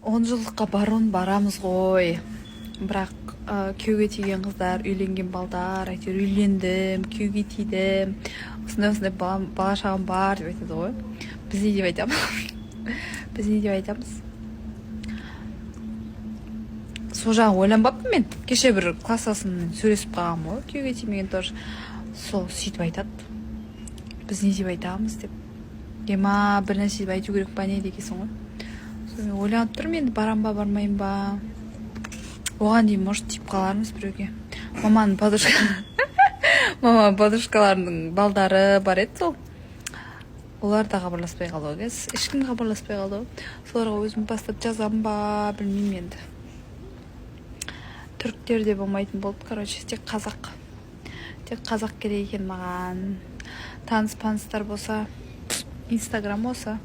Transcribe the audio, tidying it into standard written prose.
10 жылдыққа баруын барамыз ғой, бірақ күйеуге тиген қыздар, үйленген балдар әйтеуір «үйлендім, күйеуге тидім, осындай осындай бала шағам бар» деп айтады ғой. Біз не деп айтамыз? Біз не деп айтамыз? Сол жағын ойланбаппын мен. Кеше бір класстасыммен сөйлесіп қалғанмын ғой, күйеуге тимеген тоже. Сол сөйтіп айтады, біз не деп айтамыз деп. Ема, бір нәрсе деп айту керек па, не дегенсің ғой. Сонымен ойланып тұрмын енді, барам ба, бармаймын ба. Оған дейін, может, тиіп қалармыз біреуге. Маманың подружкаларының балдары бар еді, сол олар да хабарласпай қалды ғой қазір. Ешкім хабарласпай қалды ғой. Соларға өзім бастап жазамын ба, білмеймін енді. Түріктер де болмайтын болды, короче, тек қазақ, тек қазақ керек екен маған. Таныс паныстар болса, Инстаграм болса.